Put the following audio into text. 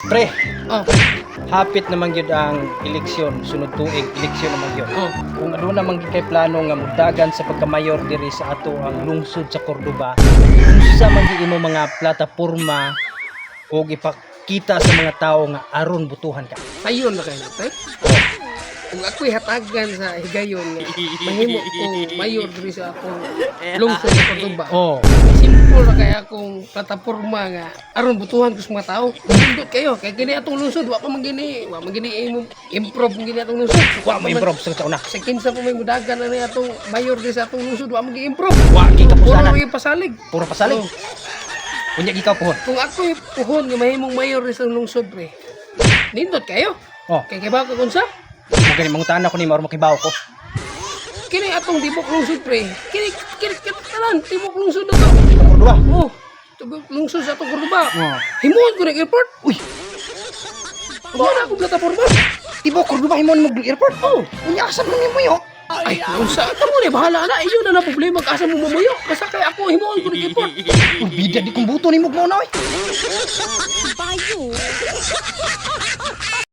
Pre, Oh, hapit naman gyud ang eleksyon, sunod tuig eleksyon naman gyud. Kung aduna man gyud kay plano nga mudagan sa pagkamayor diri sa ato ang lungsod sa Cordoba, unsa man gyud imo mga plataporma og ipakita sa mga tawo nga aron butuhan ka? Sayon na kayo na, pre. Kung ako'y hatagan sa higayon nga mahimo kong mayor diri sa akong lungsod sa Cordoba. Simple na kaya akong plataporma nga aron butuhan ko sa mga tao. Nindot kayo kay kini atong lungsod wa pa man gini, wa man gini imo improve man gini atong lungsod. Wa mo improve sa una. Sa kinsa pa may mudagan na ni atong mayor diri sa atong lungsod, wa man gi-improve. Wa gi Puro kapusanan. gi pasalig. Puro pasalig. Unya ikaw pohon. Kung ako'y puhon nga mahimong mayor diri sa lungsod, pre. Nindot kayo. Kay kay ko unsa? Mo gani mangutana ko nimo aron makibaw ko. Kini atong tibok lungsod, pre. Kini kini kini tanan tibok lungsod na to. Cordoba. Oh, tibok lungsod sa atong Cordoba. Himuon ko ng airport. Uy, Mo na akong plataporma. tibok Cordoba himon mo airport. Oh. Unya asa man nimo yo? Ay, unsa ka mo ni bahala na. Iyo na na problema asa mo mamuyo. Basta kay ako himuon ko ng airport. Uy, bida di kong buto nimo mo na oy. Bayo.